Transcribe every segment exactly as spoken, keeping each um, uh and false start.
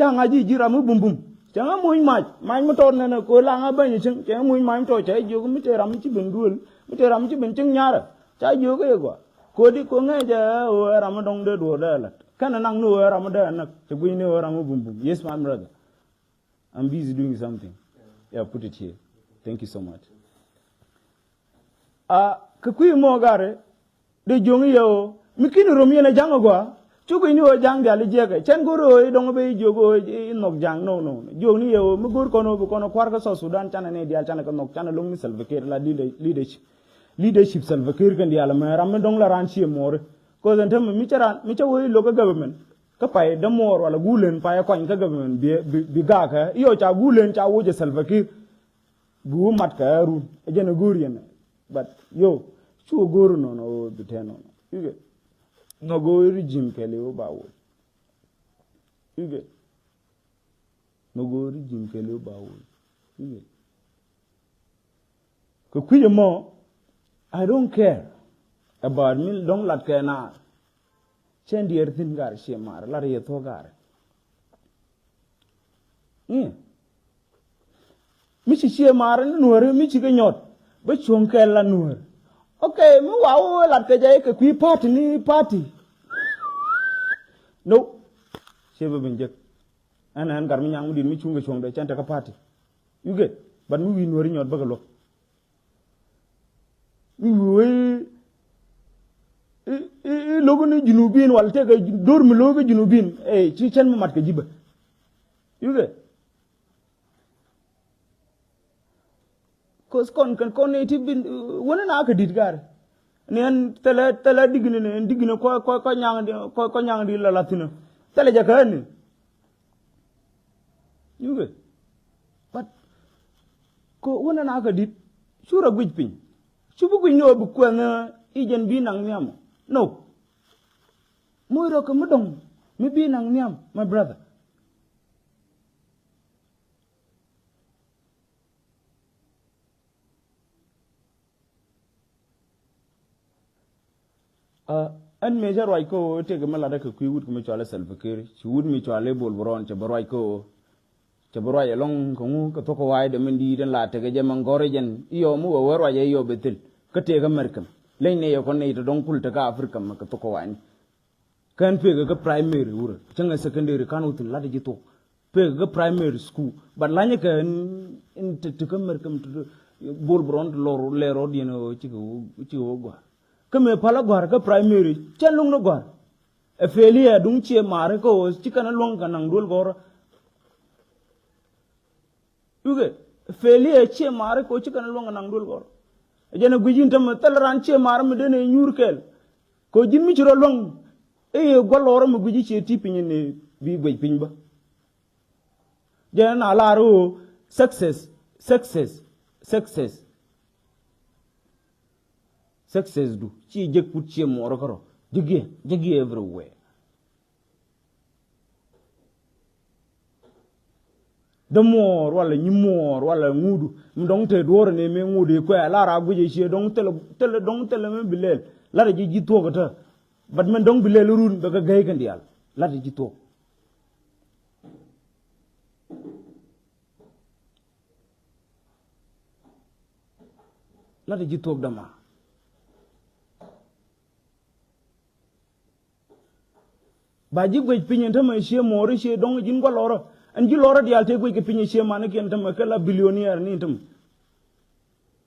Ca ŋa̱c ji̱ ji̱ ram mi bumbum. Cɛ ŋa muny mac, mac mi tɔt nɛnɛ ko la ŋa bäny cieŋ, cɛ ŋa muny mac mi tɔt ca jiök mi tëë ram mi ci ben duël, mi tëë ram mi ci ben cieŋ nyarä. Ca jiök i̱ gua. Kodi ko ŋɛc ɛ ɣöö ɛ ram mi dɔ̱ŋ dee duɔ̱ɔ̱r dee lat. Kɛnɛ naŋ ni ɣöö ɛ ram mi dee ɛ näk, cɛ gui̱ny ni ɣöö ɛ ram mi bumbum. Yes, my brother. I'm busy doing something. Yeah, put it here. Thank you so much. A kɛ kui̱ mɔ garɛ dee jo̱ŋ i̱ yɛ ɣöö mi ki̱n rom yɛn ɛ ja̱ŋ agɔaa. Cuk i̱ ni ɣöö ja̱ŋ diaal i̱ jiɛkɛ cɛn go̱r ɣöö i̱ dɔ̱ŋ i̱ ben i̱ jiök ɣöö i̱ nhɔk ja̱ŋ, no, no. Jo̱ŋ ni yɛ ɣöö mi go̱r kɔn ɣöö bi kɔn ɛ kua̱r kä South Sudan canɛ nɛy diaal canɛ kɛ nhɔk, canɛ lo̱ŋ ni Salva Kiir la leader-, leadership. Leadership Salva Kiir kɛn diaal ɛmɛ ram mi dɔ̱ŋ la raan ciɛ muɔɔri. Cause ɛn täämɛ mi cä raan mi cä wee i̱ lo̱k kä government. Kä pay dämuɔɔr wala gulen pay ɛ kɔny kä government bi, bi, bi gakä i̱ ɣöö ca gulen ca woc ɛ Salva Kiir. Bi wä mat kɛ Arun ɛ jɛn ɛ go̱o̱r yɛn ɛ. But yo, cu ɛ go̱o̱r nɔnɔ ɣöö bi tɛn nɔnɔ. Ikɛ. Nɔ go̱o̱r regime kɛɛliw ba woc. Ikɛ. Nɔ go̱o̱r regime kɛɛliw ba woc. Ikɛ. Kɛ kui̱c ɛmɔ, I don't care about mi dɔ̱ŋ lat kɛ naar. Cɛn diɛɛr thi̱n gar ciɛ mar lar yɛ thuɔ̱k gar. Ni mi ci ciɛ mar ni nuäri mi ci kɛ nyɔt bä cuɔ̱ŋ kɛl la nuäär. Ok, mi wa wä lat kɛ jɛ kɛ kui̱ party ni party. No. Ciɛ bä ben jek. Ɛn ɛn gar mi nyaŋ mi dit mi cuŋ kɛ cuɔ̱ŋ dee cɛn tekɛ party. You get? But mi wi̱i̱ nuäri nyɔt bä kɛ luɔ̱k. Mi wee i̱, i̱, i̱ lo̱k ni Junubin wal tekɛ do̱r mi lo̱k i̱ Junubin. Ɛ, ci cɛn mi mat kɛ ji̱ bä. You get? Cause kɔn kɛn kɔn ni ti bin, uh, wänä na kɛ di̱t gar. Ni ɛn thilɛ, thilɛ digni ni, ɛn digni kɔ, kɔ, kɔ nyaŋ di, kɔ, kɔ nyaŋ di la lathini. Thilɛ jɛ kɛ ɛn ni. You get? But ko wänä na kɛ di̱t cu rɔ guic piny. Cu bi guic ni ɣöö bi kuɛnh i̱ jɛn bi naŋ nhiam. No. Moc rɔ kɛ mi dɔ̱ŋ mi bi naŋ nhiam, my brother. Aa, ɛn mëë cä ruac kä ɣöö tëëkɛ mi latdä kɛ kui̱ wut kɛ mi cɔal i̱ Salva Kiir, ci wut mi cɔal i̱ Bol Bron cɛ bä ruac kä ɣöö cɛ bä ruac ɛlɔ̱ŋ kɛ ŋu kɛ thok kɛ wa̱a̱ i̱ dee min di̱i̱t ɛn la tekɛ jɛ mɛn gɔ̱r i̱ jɛn i̱ yɔw mi wee wee ruac ɛ i̱ yɔw bɛ thil. Kä tëëkɛ Mɛrkɛm leny nɛy ɛ kɔn nɛy tɔ dɔ̱ŋ kul tekä Africa mɛ kɛ thok kɛ wa̱a̱ ni. Kɛn pekɛ kä primary wurɛ cäŋɛ secondary ka̱n wä thi̱n la̱t ji̱ thok. Pekɛ kä primary school but la̱nyɛ kɛ in, in te, te kä Mɛrkɛm te, te Bol Bron te lɔr lɛ rɔ̱diɛn ɣöö cikɛ wä, cikɛ wä gɔ̱a̱r. Kä mëë pal a gɔ̱a̱r kä primary cä luŋ ni gɔ̱a̱r. Ɛ failure duŋ ciɛ maari kä ɣöö ci kɛn a luäŋ kɛ naŋ duel gɔ̱rä. Yukɛ failure ciɛ maari kɛ ɣöö ci kɛn a luäŋ kɛ naŋ duel gɔ̱rä. Ɛ jɛn ɛ guic in tämɛ thil raan ciɛ maari mi den ɛ nyuur kɛɛl. Kɛ ɣöö ji̱n mi ci rɔ luäŋ i̱ yɛ gua̱l lɔɔrä mi guic i̱ ciɛ ti piny ni bi guic piny bä. Jɛn na lar ɣöö success, success, success. Success du ci jek put ciɛ muɔɔr kärɔ. Jek yɛ, jek yɛ everywhere. Dämuɔɔr wala nyimuɔɔr wala ŋudu mi dɔ̱ŋ te duɔ̱ɔ̱r ni mi ŋudu i̱ kuɛ lar a guic i̱ ciɛ dɔ̱ŋ thilɛ, thilɛ dɔ̱ŋ thilɛ mi bi lɛl. Lar ji̱ ji̱ thuɔ̱k kä tää. But min dɔ̱ŋ bi lɛl run bɛ kɛ gɛy kɛn diaal. Lar ji̱ thuɔ̱k. Lat ji̱ thuɔ̱k däma. Ba ji̱ guec piny ɛn tämɛ cië muɔɔri cië dɔ̱ŋ ji̱n gua̱ lɔrä. Ɛn ji̱ lɔrä diaal tëë guec kɛ piny ɛ cië manikiɛn tämɛ kɛ la billionaire ni tämɛ.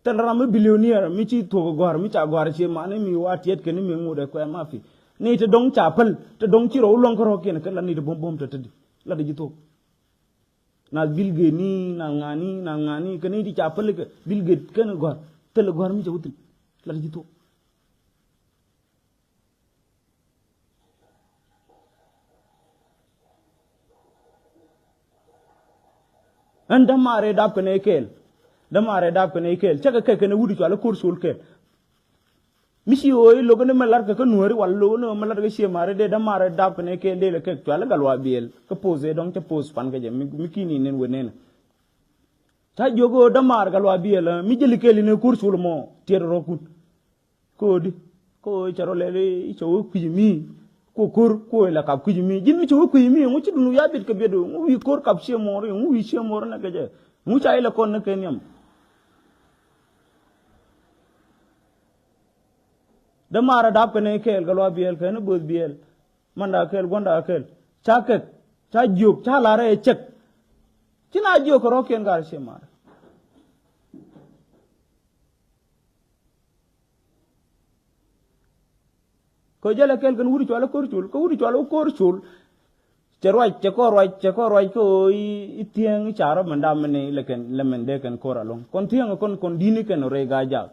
Thil ram mi billionaire mi ci thuɔ̱k ɛ gɔ̱a̱r mi ca gɔ̱a̱r cië mani mi wa tiɛt kɛn mi ŋut ɛ kuɛ mafi. Ni te dɔ̱ŋ ca päl te dɔ̱ŋ ci rɔ wä luäŋ kärɔ̱kiɛn kɛ la ni te buɔ̱m buɔ̱m te te di. Lat ji̱ thuɔ̱k. Nath Bill Gates ni, nath ŋa̱ni, nath ŋa̱ni, kɛ ni ti ca pälikä Bill Gates kɛn gɔ̱a̱r, thilɛ gɔ̱a̱r mi cɛ wä thi̱n. Lat ji̱ thuɔ̱k. Ɛn dämaarɛ dap kɛn ɛ kɛɛl. Dämaarɛ dap kɛn ɛ kɛɛl. Cä kɛ kɛ kɛn ɛ wut i̱ cɔal i̱ ko̱r col kɛɛl. Mi ci ɣöö i̱ lo̱k ni mɛ la̱rkɛ kä nuääri wal lo̱k ni mɛ la̱rkɛ cië ma̱a̱ri dee dämaarɛ dap kɛn ɛ kɛɛl dee lɛ kɛk cual i̱ gal wa biɛl kä poth ëë dɔ̱ŋ cä poth pan kɛ jɛ mi, mi ki̱n i̱ nɛn wä nɛn. Ca jiök ɣöö dämaar gal wa biɛl mi jäli kɛɛl i̱ ni ko̱r col mɔ tiɛt rɔ̱kun. Ko̱di ko̱ cɛ rɔ lɛl i̱ cɛ wä kui̱c mi. Ku ko̱r ku ilɛ kap kui̱c mi. Ji̱n mi ci wä kui̱c mi, ŋu ci dun wi̱i̱ a biɛt kɛ biɛt, ŋu wi̱i̱ ko̱r kap cië muɔɔr, ŋu wi̱i̱ cië muɔɔr nɛ kɛ jɛ. Ŋu ca ilɛ kɔn nɛ kɛ nhiam. Dee maarä dap kɛ nɛy kɛɛl kɛ luaak biɛɛl kɛ ni bööth biɛɛl. Manda kɛɛl, gua̱nda kɛɛl. Ca kɛk, ca jiök, ca la̱rä ɛ cɛk. Ci na jiök kɛ rɔ̱kiɛn gaar cië maarä. Kɛ jälɛ kɛl kɛn wut cual i̱ ko̱r col, kɛ wut cual i̱ ko̱r col. Cɛ ruac, cɛ kɔn ruac, cɛ kɔn ruac kɛ ɣöö i̱, i̱ thiäŋ i̱ ca rɔ mɛn dam mɛn i̱ lɛ kɛn, lɛ mɛn dee kɛn ko̱r alɔ̱ŋ. Kɔn thiäŋ kɔn, kɔn di̱n i̱ kɛn rɛy Gaa-jaak.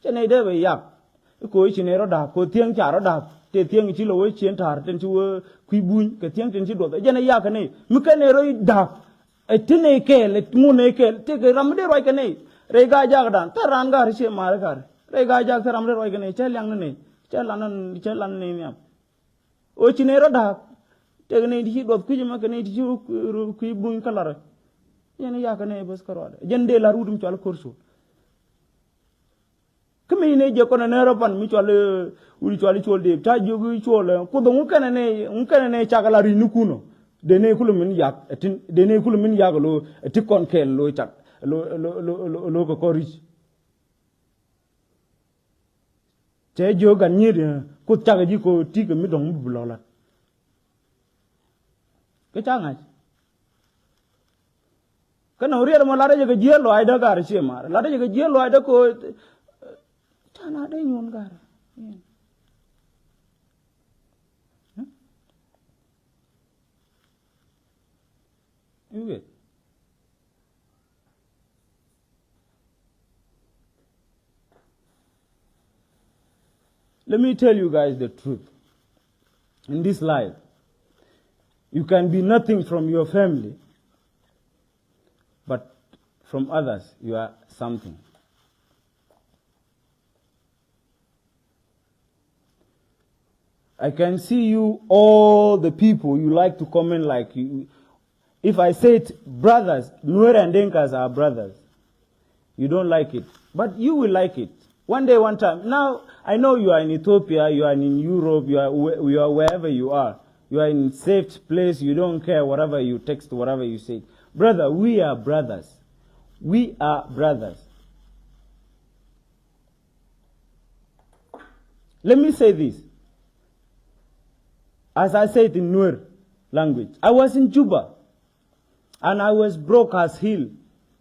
Cɛ nɛy dee bɛ yak. I̱ ko̱ i̱ ci nɛy rɔ da̱a̱k, ko̱ thiäŋ ca rɔ da̱a̱k. Tëë thiäŋ ci lɔ wee cien ta̱a̱r, tin ci wee kui̱ buny, kɛ thiäŋ tin ci duɔth. Ɛ jɛn ɛ yak kɛ nɛy. Mi kɛn nɛy rɔ i̱ da̱a̱k. Ɛ ti nɛy kɛɛl, ɛ ŋun nɛy kɛɛl, tëëkɛ ram mi dee ruac kɛ nɛy. Rɛy Gaa-jaak dan, thɛr raan ga̱r cië ma̱a̱r ka̱r. Rɛy Gaa-jaak thɛr ram dee ruac kɛ nɛy, cɛ liaŋ ni nɛy, cɛ lan ni, cɛ lan ni nɛy nhiam. Ɣöö ci nɛy rɔ da̱a̱k, tëëkɛ nɛy ti ci duɔth kui̱c ɛmɛ kɛ nɛy ti ci kui̱ buny kä la̱rä. Yɛn i̱ yak kɛ nɛy bäth kä ruaadɛ. Jɛn dee la̱r wut mi cual ko̱r col. Kä mi nɛ jɛ kɔn ɛ nɛ rɔ pan mi cual, eh, wut cual i̱ col dee. Ta jiök i̱ col, eh, kuoth ŋu kɛnɛ nɛ, ŋu kɛnɛ nɛ cak la ri̱c ni kun ɔ. Dee nɛ kulɛ min yak, eh, tin, dee nɛ kulɛ min yak lo, eh, ti kɔn kɛɛl lo cak, lo, lo, lo, lo, lo kɛ kɔn ri̱c. Cɛ jiök gat nyiet, eh, kuoth cak ji̱ ko ti kɛ mi dɔ̱ŋ mi bi lɔ lat. Kä ca ŋa̱c. Kä nɔ riɛt mɔ latdä jɛ kɛ jiäär lɔaacdä gaar cië ma̱a̱r. Latdä jɛ kɛ jiäär lɔaacdä ko, ca na dee nyuɔn gaar. I̱ wet. Let me tell you guys the truth. In this life, you can be nothing from your family, but from others, you are something. I can see you, all the people, you like to comment like you. If I said brothers, Nuer and Dinkas are brothers, you don't like it. But you will like it. One day, one time. Now, I know you are in Ethiopia, you are in Europe, you are, whe- you are wherever you are. You are in safe place, you don't care whatever you text, whatever you say. Brother, we are brothers. We are brothers. Let me say this. As I said in Nuer language, I was in Juba and I was broke as hell.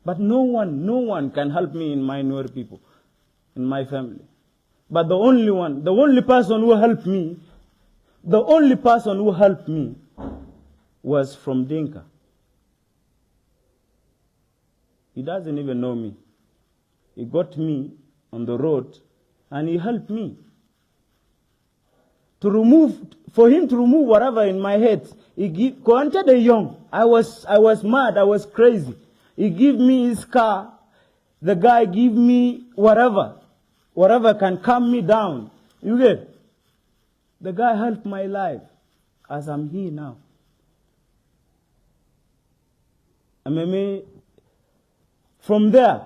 But no one, no one can help me in my Nuer people, in my family. But the only one, the only person who helped me, the only person who helped me was from Dinka. He doesn't even know me. He got me on the road and he helped me to remove, for him to remove whatever in my head. He give, kɔn cä de young. I was, I was mad. I was crazy. He give me his car. The guy give me whatever, whatever can calm me down. You get? The guy helped my life as I'm here now. I mean, from there,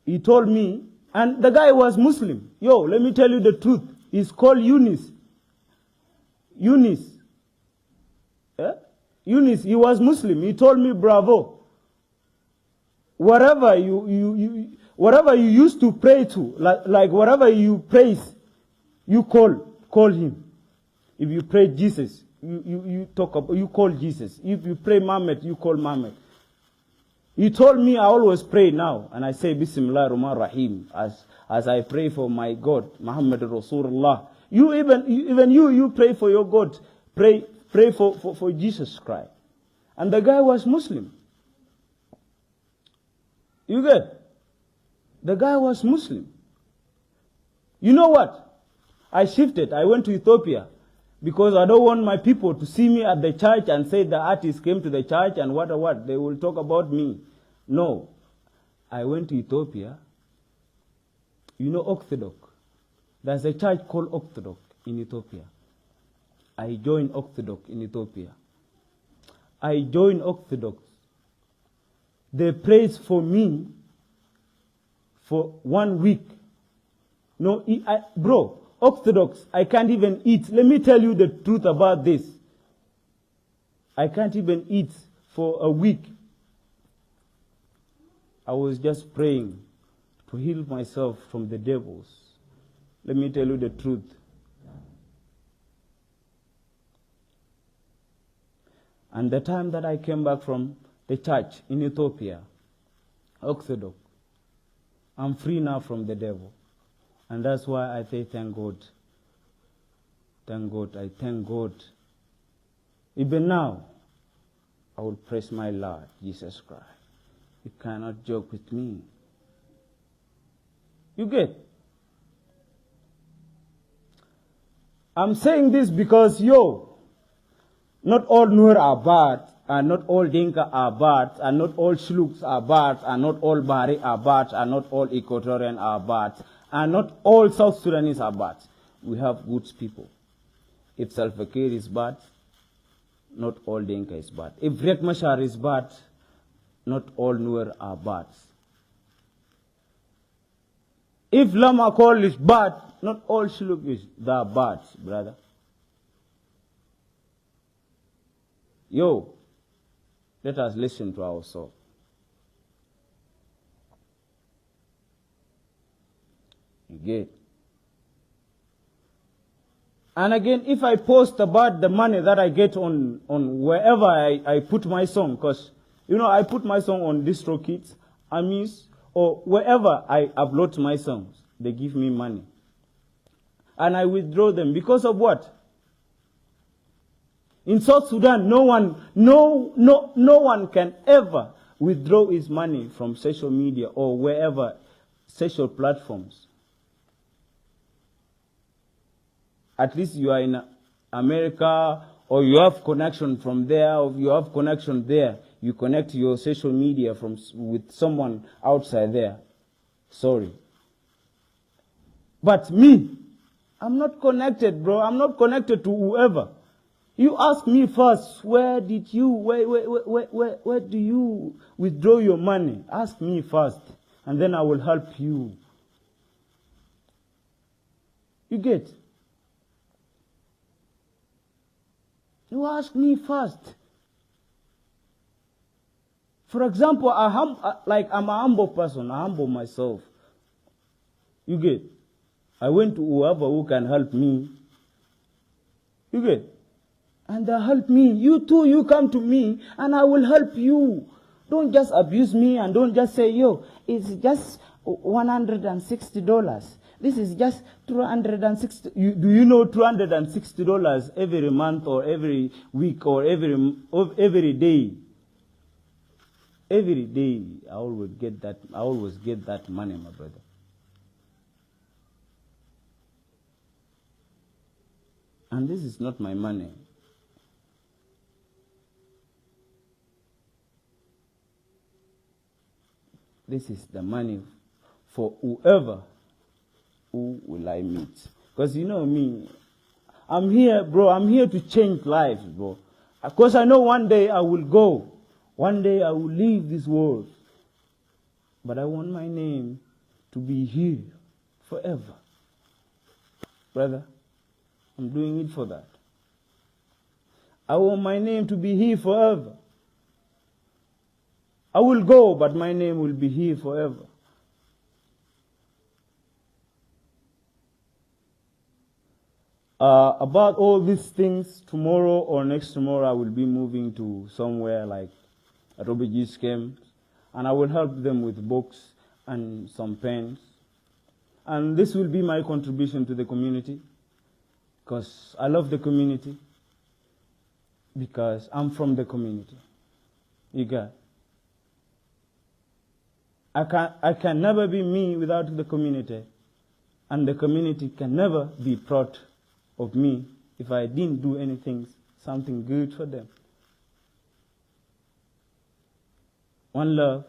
he told me, and the guy was Muslim. Yo, let me tell you the truth. He's called Yunus. Yunus. Eh? Yunus, he was Muslim. He told me, "Bravo. Whatever you, you, you, whatever you used to pray to, like, like whatever you praise, you call, call him. If you pray Jesus, you, you, you talk about, you call Jesus. If you pray Muhammad, you call Muhammad." He told me I always pray now, and I say, "Bismillah Rahman Rahim," as, as I pray for my God, Muhammad Rasulullah. You even, you, even you, you pray for your God. Pray, pray for, for, for Jesus Christ. And the guy was Muslim. You get? The guy was Muslim. You know what? I shifted. I went to Ethiopia because I don't want my people to see me at the church and say the artist came to the church and what, what. They will talk about me. No. I went to Ethiopia. You know Orthodox. There's a church called Orthodox in Ethiopia. I joined Orthodox in Ethiopia. I joined Orthodox. They prayed for me for one week. No, I, I, bro, Orthodox, I can't even eat. Let me tell you the truth about this. I can't even eat for a week. I was just praying to heal myself from the devils. Let me tell you the truth. And the time that I came back from the church in Ethiopia, Orthodox, I'm free now from the devil. And that's why I say thank God. Thank God. I thank God. Even now, I will praise my Lord Jesus Christ. You cannot joke with me. You get? I'm saying this because, yo, not all Nuer are bad, and not all Dinka are bad, and not all Shuluks are bad, and not all Bari are bad, and not all Equatorian are bad, and not all South Sudanese are bad. We have good people. If Salva Kiir is bad, not all Dinka is bad. If Riek Machar is bad, not all Nuer are bad. If Lam Akol is bad, not all Shuluk is that bad, brother. Yo, let us listen to our soul. You get? And again, if I post about the money that I get on, on wherever I, I put my song, 'cause, you know, I put my song on DistroKids, Amis, or wherever I upload my songs, they give me money. And I withdraw them. Because of what? In South Sudan, no one, no, no, no one can ever withdraw his money from social media or wherever social platforms. At least you are in America, or you have connection from there, or you have connection there. You connect your social media from s-, with someone outside there. Sorry. But me, I'm not connected, bro. I'm not connected to whoever. You ask me first, where did you, where, where, where, where, where, where do you withdraw your money? Ask me first, and then I will help you. You get? You ask me first. For example, I hum-, uh, like, I'm a humble person. I humble myself. You get? I went to whoever who can help me. You get? And they help me. You too, you come to me, and I will help you. Don't just abuse me and don't just say, "Yo, it's just one hundred and sixty dollars. This is just two hundred and sixty." You, do you know two hundred and sixty dollars every month or every week or every, of every day? Every day, I always get that, I always get that money, my brother. And this is not my money. This is the money for whoever who will I meet. 'Cause you know me, I'm here, bro. I'm here to change lives, bro. 'Cause I know one day I will go. One day I will leave this world. But I want my name to be here forever. Brother, I'm doing it for that. I want my name to be here forever. I will go, but my name will be here forever. Uh, about all these things, tomorrow or next tomorrow, I will be moving to somewhere like a refugees camp, and I will help them with books and some pens. And this will be my contribution to the community, 'cause I love the community, because I'm from the community. You got? I can, I can never be me without the community, and the community can never be proud of me if I didn't do anything, something good for them. One love,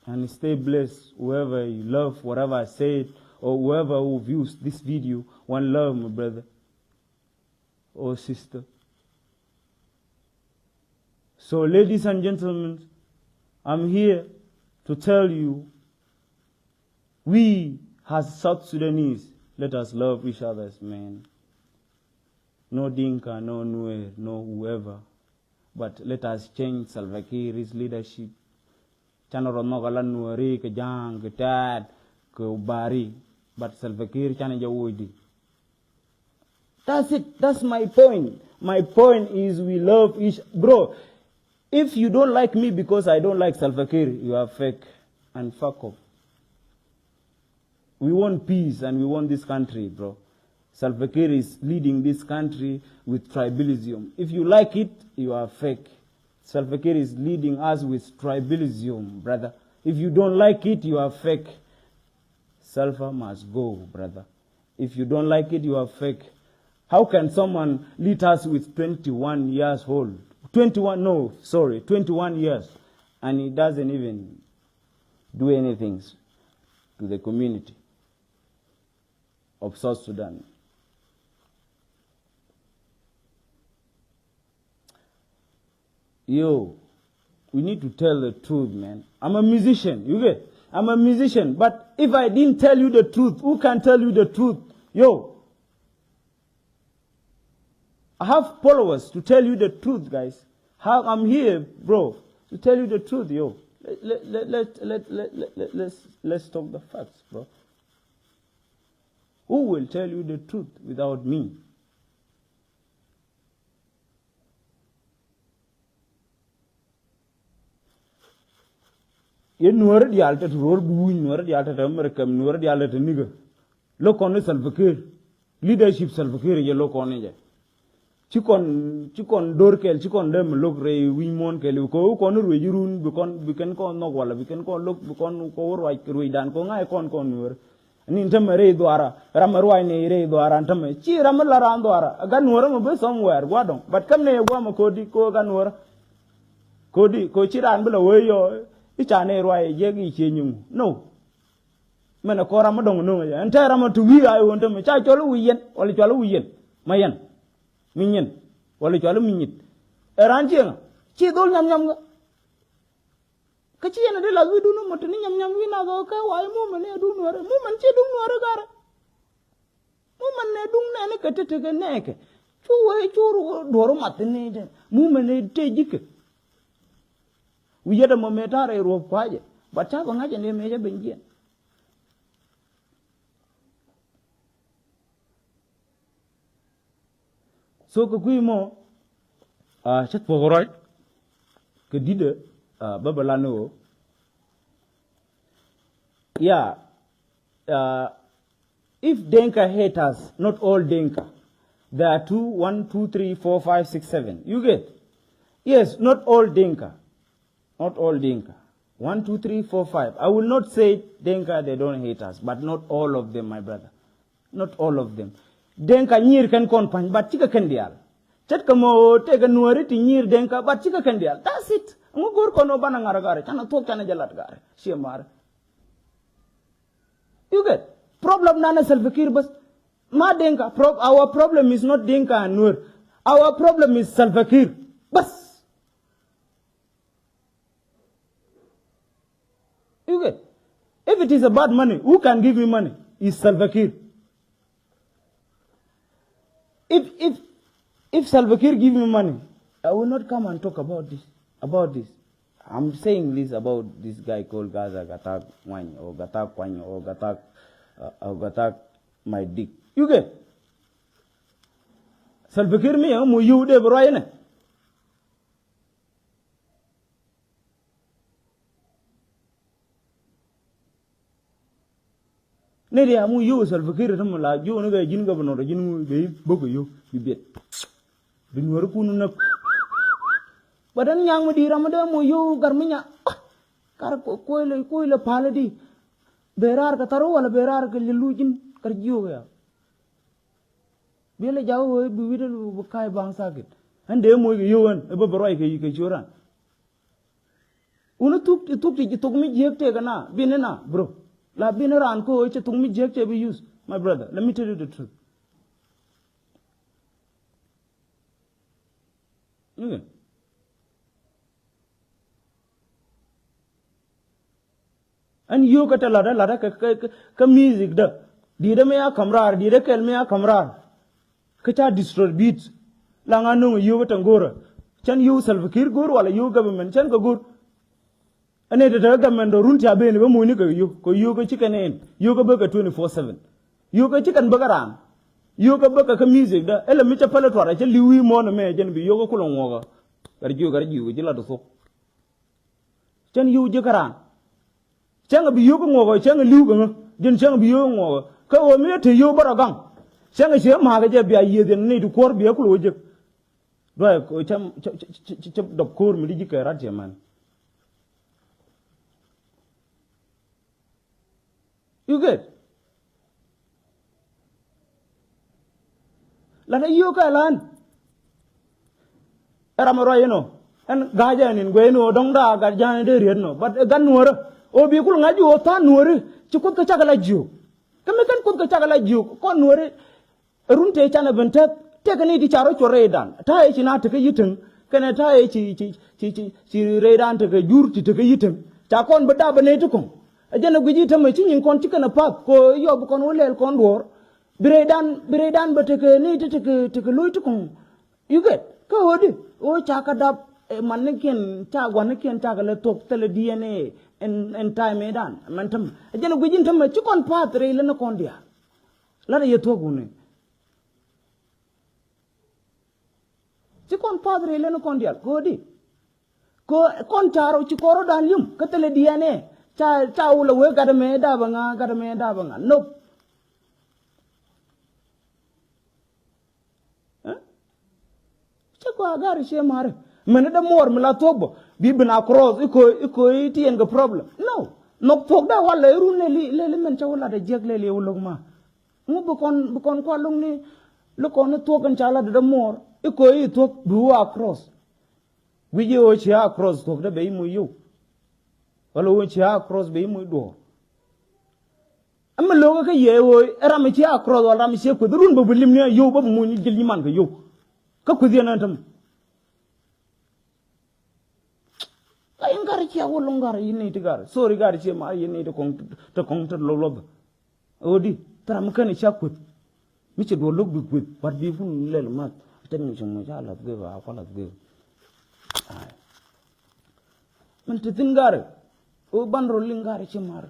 and stay blessed, whoever you love, whatever I said, or whoever who views this video. One love, my brother or sister. So, ladies and gentlemen, I'm here to tell you, we as South Sudanese, Let us love each other's, man. No Dinka, no Nuer, no whoever. But let us change Salva Kiir's leadership. Canɛ rɔ nhɔk ala Nuɛri kɛ Ja̱a̱ŋ kɛ Tɛɛt kɛ Bari. But Salva Kiir canɛ jɛ wuɔcdi. That's it. That's my point. My point is we love each bro. If you don't like me because I don't like Salva Kiir, you are fake and fuck off. We want peace and we want this country, bro. Salva Kiir is leading this country with tribalism. If you like it, you are fake. Salva Kiir is leading us with tribalism, brother. If you don't like it, you are fake. Salva must go, brother. If you don't like it, you are fake. How can someone lead us with twenty-one years old? Twenty-one, no, sorry, twenty-one years. And he doesn't even do anything to the community of South Sudan. Yo, we need to tell the truth, man. I'm a musician, you get? I'm a musician, but if I didn't tell you the truth, who can tell you the truth? Yo, I have followers to tell you the truth, guys. How I'm here, bro, to tell you the truth, yo. Let, let, let, let, let, let, let, let's, let's talk the facts, bro. Who will tell you the truth without me? Yɛ Nuäärä diaal te te ruɔ̱r buuny, Nuäärä diaal te te America, Nuäärä diaal te te nikä. Lo̱k kɔn ni Salva Kiir. Leadership Salva Kiir yɛ lo̱k kɔn ni jɛ. Ci kɔn, ci kɔn do̱r kɛl, ci kɔn dee mi lo̱k rɛy wi̱i̱ muɔ̱ɔ̱n kɛl. Kɛ ɣöö kɔn ruëëc run, bi kɔn, bi kɛn kɔn nhɔk walɛ, bi kɛn kɔn lo̱k, bi kɔn kɛ wä ruac, ruëëcdan kɛ ŋa̱c kɔn kɔn Nuäärä. Ni tämɛ rɛy dhuaara, ram mi ruac ni rɛy dhuaara ni tämɛ. Ci ram mi la raan dhuaara, a gat Nuäärä mi bi somewhere, gua̱dɔ̱ŋ. But käm ni yɛ gua̱a̱mɛ kodi, ko gat Nuäärä. Kodi, ko ci raan bi la wee yɔ, i̱ ca ni ruac jiɛk i̱ cie nyiŋu. No. Mɛnɛ kɔn ram mi dɔ̱ŋ no̱ŋ yɛ. Ɛn te ram mi ti wi̱i̱ a i̱ ɣöö ni tämɛ. Ca cɔl i̱ wi̱i̱ yɛn, wala cɔl i̱ wi̱i̱ yɛn. Ma yɛn. Mi nyin. Wala cɔl i̱ mi nyit. Ɛ raan cieŋä. Ci dhol nyam nyam kä. Kä ci yɛn a dee lath wi̱i̱dun mɔ te ni nyam nyam wi̱i̱ nath ɣöö kɛ wa̱a̱ i̱ mumɛn i̱ duŋ Nuäärä. Mumɛn ci duŋ Nuäärä garɛ. Mumɛn nɛ duŋ nɛɛni kɛ te tekɛ nɛɛkɛ. Cu wee cu duɔ̱ɔ̱r math ni te. Mumɛn nɛ te ji̱kɛ. Wi̱i̱ yɛt ɛmɔ mëë ta̱rɛ ruɔ̱p kua̱cɛ. But ca bɛ ŋa̱cɛ ni mëë cɛ ben jiɛn. So kɛ kui̱ mɔ, ah, cä thuɔ̱k rɔc kɛ di̱tdä, ah, bä bä lan ni ɣöö. Yeah, ah, if Dinka hate us, not all Dinka. There are two, one, two, three, four, five, six, seven. You get? Yes, not all Dinka. Not all Dinka. One, two, three, four, five. I will not say Dinka, they don't hate us, but not all of them, my brother. Not all of them. Dinka nyiir kɛn kɔn pa̱ny, but cikɛ kɛn diaal. Ce̱tkɛ mɔ ɣöö tëëkɛ Nuääri ti nyiir Dinka, but cikɛ kɛn diaal. That's it. Ŋu go̱o̱r kɔn ɣöö banɛ ŋa̱r ɛ ga̱rɛ, canɛ thuɔ̱k canɛ jɛ lat ga̱rɛ. Ciɛ ma̱rɛ. You get? Problem nanɛ Salva Kiir bäth. Ma Dinka. Prob-, our problem is not Dinka and Nuer. Our problem is Salva Kiir. Bäth. You get? If it is about money, who can give me money? Is Salva Kiir. If, if, if Salva Kiir give me money, I will not come and talk about this, about this. I'm saying this about this guy called Gaza Gatak Wany or Gatak Kwany or Gatak, uh, or Gatak my dick. You get? Salva Kiir mi yang mu yu de bro ina. Ni ria mu yio̱w Salva Kiir ti mi la ji̱ wä ni kɛ ji̱n governor ji̱n ŋu bɛ i̱ bo̱k kɛ yio̱w bi biɛt. Bi Nuääri kun näk. Ba den nyaŋ mi di̱i̱t ram mi dee mu yio̱w gar mi nya. Ah, kar kuɔy lɛ, kuɔy lɛ palä di. Bɛ raar kɛ thar wä wala bɛ raar kɛ lɛ luc ji̱n kar ji̱ wä kɛ ya. Bi lɛ jaw wee bi wi̱cdɛ bi ka̱a̱c ba̱ŋ thakit. Ɛn dee moc kɛ yio̱w ɛn ɛ bä bɛ ruac kɛ, kɛ ciöt ran. Wun thuk, thuk ti thuk mi jiäk tëëkɛ na, bi ni na, bro. La bi ni raan ko cɛ thuk mi jiäk cɛ bi use, my brother. Let me tell you the truth. Okay. Ɛn yio̱o̱kä te la̱tdä, la̱tdä kä, kä, kä, kä music dä. Di̱i̱t ɛmɛ a ka̱m raar, di̱i̱t ɛ kɛl mi a ka̱m raar. Kä ca distribute. La ŋa no̱ŋ yio̱o̱k ɛ tɛŋ go̱o̱rä. Cän yio̱o̱k Salva Kiir go̱o̱r wala yio̱o̱k government cän kɛ go̱o̱r. Ɛn ɛ tɛtɛ kä government dɔ̱ run tia ben bä mucni kɛ yio̱o̱k. Kɛ yio̱o̱k kä ci kɛn ɛn. Yio̱o̱k kä bä kɛ twenty four seven. Yio̱o̱k kä ci kɛn bä kɛ raan. Yio̱o̱k kä bä kɛ kä music dä. Ɛ lɛ mi cä pälɛ tuarɛ cä li̱w i̱ muɔ̱ɔ̱n ɛmɛ jɛn bi yio̱o̱k kä kulɛ ŋuɔ̱ɔ̱kä. Kɛ rɛ jiök kɛ rɛ jiök ji̱ la dɔ̱ thok. Cäŋ yio̱w ji̱ kä raan. Cäŋ bi yio̱w kä ŋuɔ̱kɔ, cäŋ li̱w kä ŋä. Ji̱n cäŋ bi yio̱w kä ŋuɔ̱kɔ. Kä ɣöö mi te yio̱w bä rɔ gaŋ. Cäŋ cie ma̱a̱kä jɛ bia yiëëth yɛn ni ti kuɔ̱r bia kulɛ wä jek. Duay cä, cä, cä, cä, cä dɔp ko̱o̱r mi di ji̱ kɛ rat cɛ män. You get? Lat a yio̱o̱k kɛ lan. Ɛ ram ɛ ruac inɔ. Ɛn ga̱a̱c ɛn in guɛ inɔ dɔ̱ŋ daa gat ja̱a̱n in dee riet inɔ. But ɛ gat nuɔ̱ɔ̱rä. Ɔ bi kul ŋa̱c ji̱ ɣöö tha̱a̱ŋ nuɔ̱ɔ̱ri. Ci Kuoth kɛ cakɛ la jiök. Kä mi kɛn Kuoth kɛ cakɛ la jiök kɔn nuɔ̱ɔ̱ri. Ɛ run tëë canɛ ben tɛth tëkɛ ni ti ca rɔ cuɔr rɛydan. Ta̱a̱ ëë ci na tekä yi̱täŋ kɛnɛ ta̱a̱ ëë ci, ci, ci, ci, ci rɛydan tekä jur ti tekä yi̱täŋ. Ca kɔn bi dap ɛ nɛy ti kɔ̱ŋ. Ɛ jɛn ɛ guic i̱ tämɛ ci nyin kɔn ci kɛn ɛ path kɛ ɣöö yɔp kɔn wä lɛl kɔn duɔ̱ɔ̱r. Bi rɛydan, bi rɛydan bɛ tekɛ ni ti tekɛ, tekɛ lo̱c ti kɔ̱ŋ. You get? Kä ɣöödi ɣöö ca kɛ dap, eh, manikiɛn ca guanikiɛn ca kɛ lɛ thuɔ̱k thilɛ D N A ɛn, ɛn time ëëdan. Mɛn tämɛ ɛ jɛn ɛ guic in tämɛ ci kɔn path rɛy lä ni kɔn diaal. Lat ɛ yɛ thuɔ̱k wuni. Ci kɔn path rɛy lä ni kɔn diaal. Kä ɣöödi. Kɛ kɔn ca rɔ ci kɔn rɔ dan yum kä thilɛ D N A. Ca, ca wulɛ wee gat mɛ dap ŋa, gat mɛ dap ŋa. Nope. Eh? Cä kua gar cie mari. Mɛn dee muɔr mi la thuɔk bä bi bin a cross iko, iko iti yɛn kɛ problem. No. Nhɔk thuɔk dee wal lɛ run lɛ li, lɛ li mɛn cä wä lat a jiɛk lɛ li wä lo̱k ma. Ŋu bi kɔn, bi kɔn kua lo̱k ni, lo̱k kɔn ni thuɔk in ca lat dee muɔr iko i thuɔk bi wä a cross. Guic i̱ ɣöö cia cross thuɔ̱kdä bɛ i̱ moc yio̱w. Wala ɣöö cia cross bɛ i̱ moc duɔ̱ɔ̱r. Ɛmɛ lo̱kä kä yɛ ɣöö ɛ ram cia cross wala ram cia kueth run bä bi lim ni a yio̱w bä bi moc ni jil nyiman kɛ yio̱w. Kä kueth yɛn ɛn tämɛ. Ka in gari cia wä loŋ gari in ni ti gari. Sorry gari cia ma in ni ti kɔŋ, ti kɔŋ ti lo̱k lo̱k. Ɣöödi thɛram kɛn ca kueth. Mi ci duɔl lo̱k bi kueth but bi kun lɛl math. Tɛk mi ci ŋuc a lath guiv a kua lath guiv. Min ti thin gari. Ɣöö ban rol liŋ gari ci mar.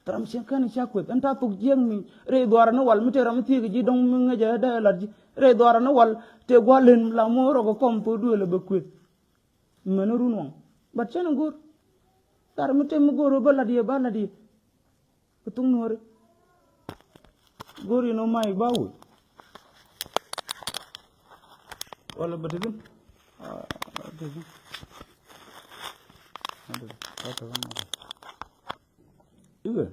Thɛram ci kɛn ca kueth ɛn ta thok jiɛk mi rɛy dhuarä ni wal mi te ram mi thiek ji̱ dɔŋ mi ŋäc a dee lat ji̱ rɛy dhuarä ni wal. Te gua̱l len la mo̱o̱r rɔk kɔm thok duël a bɛ kueth. Mɛn run waŋ but cɛn a go̱r. Gari mi te mi go̱r ɣöö bä lat yɛ ba lat yɛ. Kɛ thuk nuɔri. Go̱o̱ri nɔ ma̱a̱ i̱ ba wul. Wala bä te thi̱n. Ah, bä te thi̱n. Bä te thi̱n. Iwe.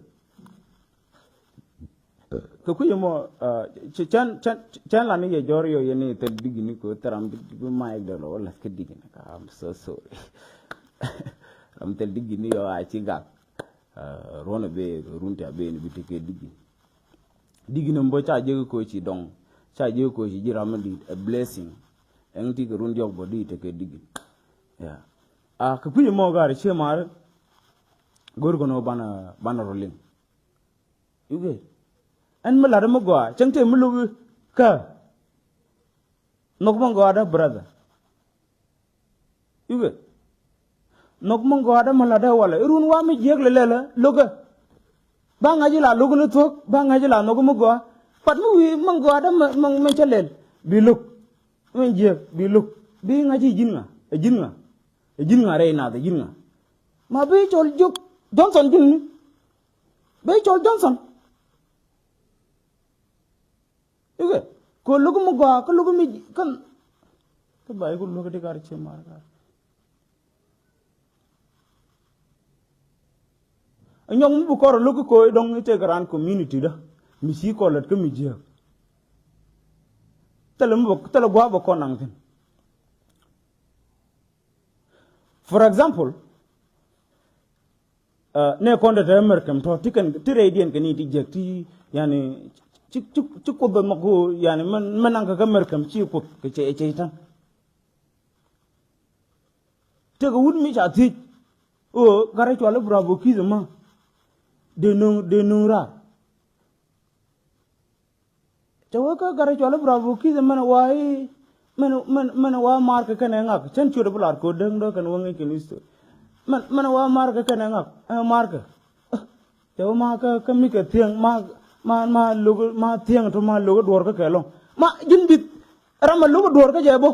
Kɛ kui̱ mɔ, ah, cɛ, cɛn, cɛn, cɛn la ni yɛ jɔr yɔ yɛ ni thil digini ko thil ram bi, bi ma̱a̱ i̱ dɔl wala kɛ digini ka, I'm so sorry. Ram thil digini yɔ a ci gak. Ah, ruɔ̱n a bee, run ti a bee ni bi tekɛ digin. Digin ɛn bä ca jek koci dɔŋ, ca jek koci ji̱ ram mi di̱i̱t, a blessing. Ɛŋ ti kɛ run diɔk bä di̱i̱t tekɛ digin. Yeah. Ah, kɛ kui̱ mɔ gari cie mari. Go̱r kɔn banɛ, banɛ rɔ liŋ. You get? Ɛn mi lat mi gɔaa, cäŋ te mi lo̱k kä. Nhɔk mi gɔaa dä brother. I̱ bɛ nhɔk mi gɔaa dä mi la̱t dä walɛ i̱ run wa mi jiäk lɛ lɛlä lo̱kä. Ba ŋa̱c ila lo̱k ni thuɔ̱k ba ŋa̱c ila nhɔk mi gɔaa. Pat mi wi̱i̱ mi gɔaa dä mi, mi, mi cä lɛl bi lo̱k. Mi jiäk bi lo̱k bi ŋa̱c i̱ ji̱n ŋa, ɛ ji̱n ŋa, ɛ ji̱n ŋa rɛy nath ɛ ji̱n ŋa. Ma bi cɔl jiök Johnson ji̱n ni. Bi cɔl Johnson. I̱ kɛ kɛ lo̱k mi gɔaa kä lo̱k mi kän. Kä ba i̱ ku lo̱k di kar cie mar kar. Ɛ nyɔk mi bi kɔr lo̱k ko̱ i̱ dɔ̱ŋ i̱ tëëk ran community dä mi ci kɔn lät kä mi jiääk. Thilɛ mi bä, thilɛ gua̱a̱p bä kɔn naŋ thi̱n. For example, ah, nɛ kɔn te te America mi tɔ̱ ti kɛn ti rɛydiɛn kɛn i̱ ti jiäk ti yani ci, ci, ci Kuoth bä nhɔk yani mɛ, mɛ naŋ kɛ kä America mi ci Kuoth kɛ cɛ, cɛ ta̱n. Tekɛ wut mi ca thiec ɣöö gat rɔ cual i̱ Bravo Keith ɛmä dee nöŋ, dee nöŋ raar. Cɛ wee kä gat cɔal i̱ Bravo Keith mɛn wa i̱ mɛn mɛn mɛn wa markɛ kɛnɛ ŋak cɛn ciöt bi lar ko̱ däŋ dɔ̱ kɛn wä ŋi̱c kɛn history. Mɛn mɛn wa markɛ kɛnɛ ŋak ɛ markɛ. Cɛ wä ma kä kä mi kɛ thiäŋ ma ma ma lo̱k ma thiäŋ to ma lo̱k duɔr kä kɛ lɔŋ ma ji̱n bith. Ram a lo̱k duɔr kä jɛ bä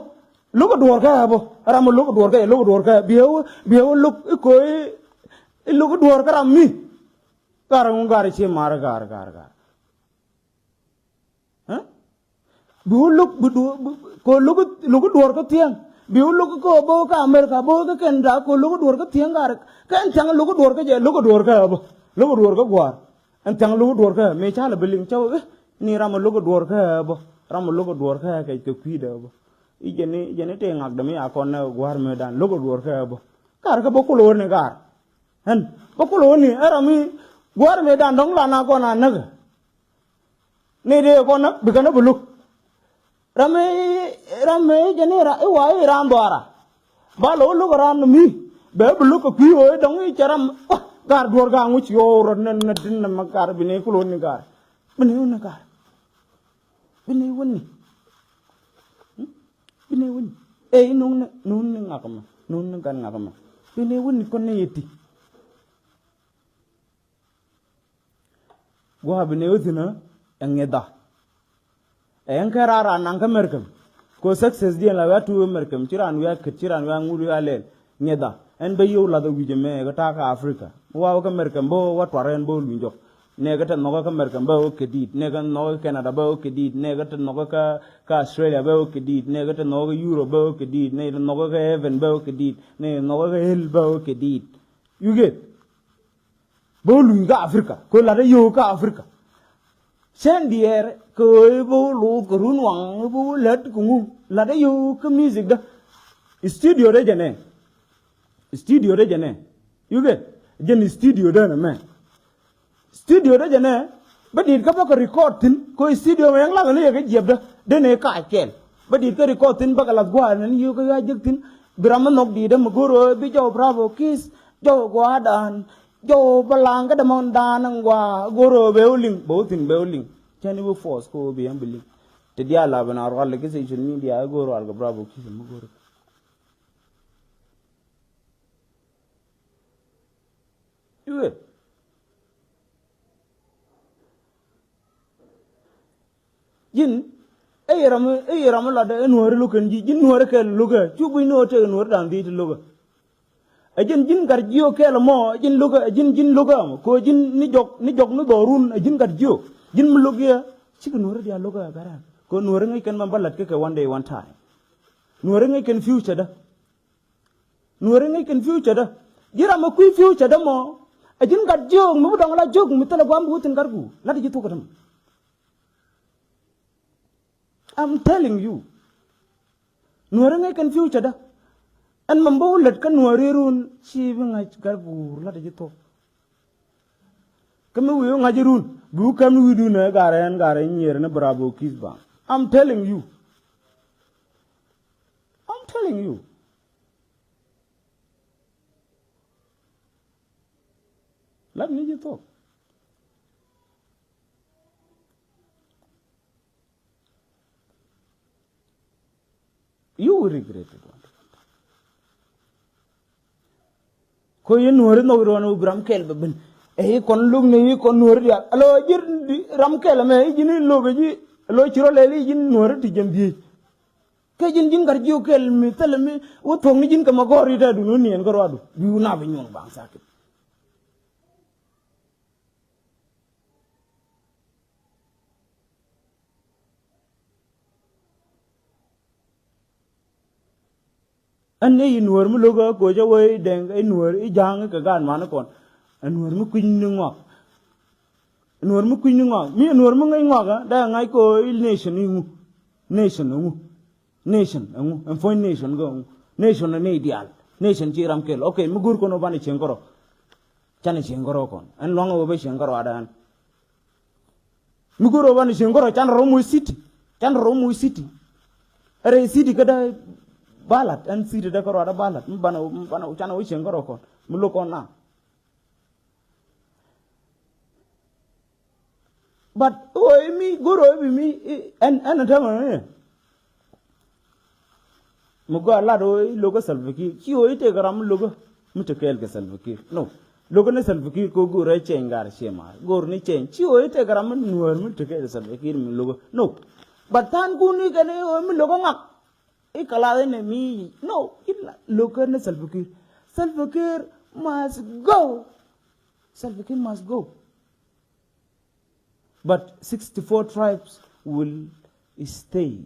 lo̱k duɔr kä ɛ bä ram a lo̱k duɔr kä jɛ lo̱k duɔr kä ɛ biɛ wä biɛ wä lo̱k i̱ ko̱ i̱ lo̱k duɔr kä ram mi. Gar ŋu gar ci mar gar gar gar. Bi wä lo̱k bi du bi ko lo̱k lo̱k duɔr kä thiäŋ. Bi wä lo̱k ko bä kä America bä kä Canada ko lo̱k duɔr kä thiäŋ gar. Kɛn thiäŋ lo̱k duɔr kä jɛ lo̱k duɔr kä bä lo̱k duɔr kä guar. Ɛn thiaŋ lo̱k duɔ̱ɔ̱r kä mëë ca lɛ bi liŋ cä wee ni ram a lo̱k duɔ̱ɔ̱r kä bä ram a lo̱k duɔ̱ɔ̱r kä kɛ kɛ kui̱dɛ bä. I̱ jɛn i̱ jɛn i̱ tëë ŋakdɛ mi a kɔn nɛ gua̱a̱r mëëdan lo̱k duɔ̱ɔ̱r kä bä. Kar kä bä kulɛ wä ni kar. Ɛn bä kulɛ wä ni ɛ ram i̱ gua̱a̱r mëëdan dɔ̱ŋ lan a kɔn a näk. Ni dee kɔn näk bikɛ nä bi luk. Ram i̱ ram i̱ jɛn i̱ wa i̱ ran dhuaara. Ba lo̱k lo̱k ran mi bɛ bi lo̱k kɛ kui̱ ɣöö i̱ dɔ̱ŋ i̱ cɛ ram. Gar duɔ̱r gar ŋuc yo̱o̱ rɔ nɛ nɛ din nɛ ma gar bi ni kulo̱n ni gar. Bi ni wun ni gar. Bi ni wun ni. Bi ni wun ni. Ɛ i̱ nuŋ ni nuŋ ni ŋak mɛ nuŋ ni gan ŋak mɛ. Bi ni wun ni kɔn ni yɛ ti. Gua̱a̱ bi nɛ wä thi̱n ɛ ŋi̱dha. Ɛ ɛn kɛ raan raan naŋ kä Mɛrkɛm. Kɛ success diɛn la wiaa tuuk ɛ Mɛrkɛm ci raan wiaa kät ci raan wiaa ŋut wiaa lɛl. Ŋi̱dha ɛn bä yio̱w lath ɛ wi̱c ɛmɛ kɛ ta̱a̱ kä Africa. Mi wa̱a̱ wä kä Mɛrkɛm bä wä tuar ɛn bä wä luny jɔk. Nɛ kɛ te nhɔkä kä Mɛrkɛm bä wä kɛ di̱i̱t nɛ kɛ nhɔkä kä Canada bä wä kɛ di̱i̱t nɛ kɛ te nhɔkä kä kä Australia bä wä kɛ di̱i̱t nɛ kɛ te nhɔkä kä Europe bä wä kɛ di̱i̱t nɛ kɛ te nhɔkä kä heaven bä wä kɛ di̱i̱t nɛ kɛ te nhɔkä kä hell bä wä kɛ di̱i̱t. You get? Bä wä luny kä Africa kɛ wä la̱t ɛ yio̱w kä Africa. Cɛn diɛɛr kɛ ɣöö i̱ bä wä luuth kɛ run waŋ i̱ bä wä lät kɛ ŋu la̱t ɛ yio̱w kä music dä. Studio dä jɛ nɛ. Studio dä jɛ nɛ. You get? Jɛn studio dä nɛ mɛ. Studio dä jɛ nɛ bä di̱i̱t kä bä kɛ record thi̱n kɛ ɣöö studio mɛ yɛn lath ni yɛ kɛ jiɛpdä dee nɛ kac kɛl. Bä di̱i̱t kä record thi̱n bä kɛ lath gua̱a̱r nɛ ni yio̱w kä yua jek thi̱n. Bi ram mi nhɔk di̱i̱t dä mi go̱r ɣöö bi jɔw Bravo Keith jɔw gua̱a̱r dan. Jɔw bä laŋ kä dämɔn da̱a̱n ɛn gɔaa go̱r ɣöö bɛ wä liŋ bɛ wä thi̱n bɛ wä liŋ. Cäni bä force kɛ ɣöö bɛ yɛn bi liŋ. Te diaal la ben a rual kɛ social media ɛ go̱r rual kɛ Bravo Keith mi go̱r. Iwet. Ji̱n ɛ yɛ ram ɛ yɛ ram latdɛ ɛ nuääri lo̱k kɛn ji̱ ji̱n nuääri kɛl lo̱k ɛ cu gui̱c ni ɣöö tëë nuääri da̱ŋ dhiec ti lo̱k ɛ. Ɛ ji̱n ji̱n gat jiök kɛl ɛmɔ ɛ ji̱n lo̱k ɛ ɛ ji̱n ji̱n lo̱k ɛ ɛmɔ kɛ ɣöö ji̱n ni jɔk ni jɔk ni dhɔrun ɛ ji̱n gat jiök ji̱n mi lo̱k yɛ. Cikɛ nuääri diaal lo̱k ɛ gat ɛ kɛ ɣöö nuääri ŋäc kɛn mɛn bä la̱t kä kɛ one day one time. Nuääri ŋäc kɛn future dä. Nuääri ŋäc kɛn future dä. Ji̱ ram ɛ kui̱ future dä mɔ ɛ ji̱n gat jiök mi bi dɔŋ la jiök mi thilɛ gua̱a̱m bi wä thi̱n gat guur la̱t ji̱ thuk ɛ tämɛ. I'm telling you. Nuääri ŋäc kɛn future dä. Ɛn mɛn bä wä lät kä nuääri run ci bi ŋa̱c gat guur la̱t ji̱ thok. Kä mi wi̱i̱ wä ŋa̱c run bi wä käm ni wi̱i̱dun ɛ garɛ ɛn garɛ nyier ni Bravo Keith Bang. I'm telling you. I'm telling you. Lat ni ji̱ thok. You will regret it one day. Ko yɛ nuɔ̱ri nhɔk ruɔn wi bi ram kɛl bɛ ben. Ɛ yi kɔn luk ni yi kɔn nuɔ̱ri diaal alo ji̱ ram kɛl ɛmɛ yi ji̱ ni luk yi ji̱ alo ci rɔ lɛl yi ji̱ nuɔ̱ri ti jɛn dhiec. Kɛ ji̱n ji̱n gat jiök kɛl mi thilɛ mi wä thuɔ̱k ni ji̱n kɛ ma gɔ̱r yi tɛ dun wä niɛn kä ruadu bi wä nap inyuɔn baŋ sakit. Ɛn ni i̱ nuɔ̱ɔ̱r mi lo̱k ɛ koc ɛ wee i̱ dɛŋ i̱ nuɔ̱ɔ̱r i̱ ja̱a̱ŋ kɛ gaat man kɔn. Ɛ nuɔ̱ɔ̱r mi kui̱ny ni ŋɔak. Ɛ nuɔ̱ɔ̱r mi kui̱ny ni ŋɔak mi ɛ nuɔ̱ɔ̱r mi ŋäc ŋɔak ɛ dee ŋa̱c kɛ ɣöö i̱ nation i̱ ŋu. Nation ɛ ŋu. Nation ɛ ŋu ɛn puɔ̱ny nation kɛ ŋu. Nation ɛ ni diaal nation ci ram kɛl ok mi go̱o̱r kɔn ɔ banɛ cieŋ kärɔ. Canɛ cieŋ kärɔ kɔn ɛn luaŋ ɛ wä bä cieŋ kärɔ adaan. Mi go̱o̱r ɔ banɛ cieŋ kärɔ canɛ rɔ moc city. Canɛ rɔ moc city. Ɛ rɛy city kä dee balat ɛn city dee kärɔ adä balat mi banɛ mi banɛ canɛ wä cieŋ kärɔ kɔn mi lo̱k kɔn na. But ɣöö i̱ mi go̱r ɣöö i̱ bi mi ɛn ɛn ɛ täämɛ ni. Mi gɔaa lat ɣöö i̱ lo̱kä Salva Kiir ci ɣöö i̱ tëëkɛ ram mi lo̱kä mi te kɛɛl kɛ Salva Kiir. No. Lo̱kä ni Salva Kiir kɛ ɣöö go̱r ɛ cɛny gar ciɛ maar go̱r ni cɛny ci ɣöö i̱ tëëkɛ ram mi nuäär mi te kɛɛl kɛ Salva Kiir mi lo̱kä. No. But tha̱a̱ŋ kun i̱ kɛn i̱ ɣöö mi lo̱kä ŋak. I̱ kɛ lath inɛ mi yic. No. I̱ la lo̱kä ni Salva Kiir. Salva Kiir must go. Salva Kiir must go. But sixty-four tribes will stay.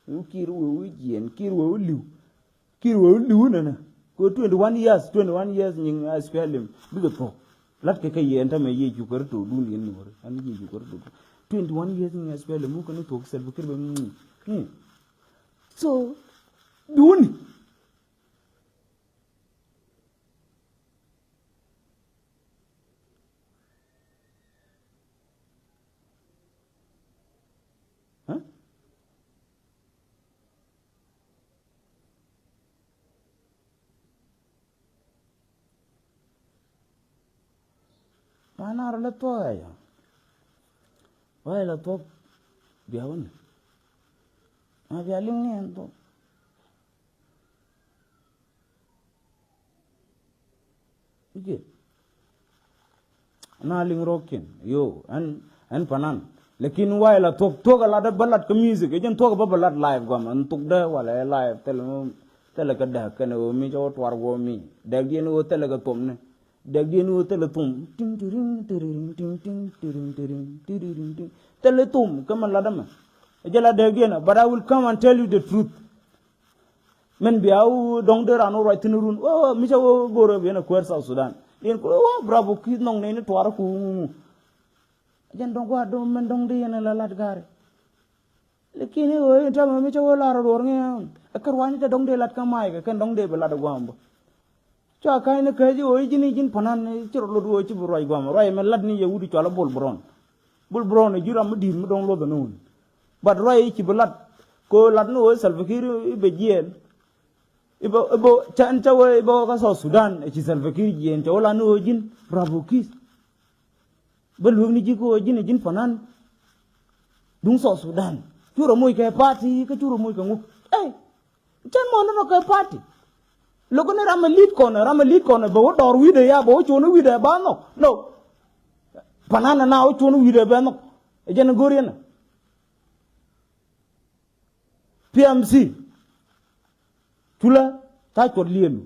Wu Kiir wee wu jiɛn, Kiir wee wu li̱w. Kiir wee wu li̱w nɛnɛ. Kɛ twenty one years, twenty one years nyiŋ S P L M bikɛ thuɔ̱k. Latkɛ kɛ yɛ ɛn tämɛ Yecu Kritho dun yɛn nuɔ̱ɔ̱ri. Ɛn Yecu Kritho dun. Twenty one years nyiŋ S P L M wukɛ ni thuɔ̱k Salva Kiir bɛ ŋi̱i̱. Ŋi̱i̱. So, duni. Huh? Ma nar lɛ thuɔk ɛ yɔ. Why lɛ thuɔk bia wuni? Ma bia liŋ ni ɛn thuɔk. I̱ ji̱ na liŋ rɔ̱kiɛn yo ɛn ɛn panan. Lakin why la thuɔ̱k thuɔ̱k a lat bä lat kä music ɛ jɛn thuɔ̱k bä bä lat live guam ɛn thukdä wala ɛ live thilɛ mi thilɛ kä däk kɛn ɛ ɣöö mi cɛ wä tuar guɔ mi dɛkdiɛn ɣöö thilɛ kɛ thom ni dɛkdiɛn ɣöö thilɛ thom tiŋ tiriŋ tiriŋ tiŋ tiŋ tiriŋ tiriŋ tiriŋ tiŋ thilɛ thom kä mɛ lat ɛmɛ. Ɛ jɛ la dɛkdiɛn ɛ but I will come and tell you the truth. Min bia wu dɔŋ dee ran wu ruac thin run wu mi ca wu go̱r ɛ biɛn ɛ kuɛɛr South Sudan. Diɛn ku wu Bravo Kiir nɔŋ nɛy ni tuar ku ŋuŋu. Jɛn dɔŋ gua̱a̱r dɔŋ min dɔŋ dee yɛn ɛ la lat ga̱ri. Lakin i̱ ɣöö in täämɛ mi ca wu lar ɛ ruɔr ŋi̱ ɛ kɛ ruac ni ca dɔŋ dee lat kä mac kɛ kɛn dɔŋ dee bi lat ɛ gua̱a̱m bä. Cua ka̱ny ni kääc i̱ ɣöö i̱ ji̱n i̱ ji̱n panan i̱ ci rɔ lot ɣöö ci bi ruac gua̱a̱m ruac ɛmɛ lat ni yɛ wut i̱ cɔal i̱ Bol Bron. Bol Bron ɛ ji̱ ram mi di̱i̱t mi dɔ̱ŋ luɔth ɛn ɣöö. But ruac i̱ ci bi lat kɛ ɣöö lat ni ɣöö Salva Kiir i̱ bɛ jiɛɛl. I̱ bɛ i̱ bɛ ca ɛn ca wee i̱ bɛ ɣöö kä South Sudan ɛ ci Salva Kiir jiɛɛl cɛ wee lat ni ɣöö ji̱n Bravo Kiir. Bä lueek ni ji̱ kɛ ɣöö ji̱n i̱ ji̱n panan. Duŋ South Sudan cu rɔ moc kɛ party kä cu rɔ moc kɛ ŋu. Ey. Cän mɔ ni mɛ kɛ party. Lo̱k ni ram mi lit kɔn ram mi lit kɔn bɛ wä dɔɔr wi̱dɛ ya bɛ wä cuɔn wi̱dɛ ba nhɔk. No. Panan na wä cuɔn wi̱dɛ bɛ nhɔk. Ɛ jɛn go̱r yɛn. P M C. Culä tha cuɔt liɛlu.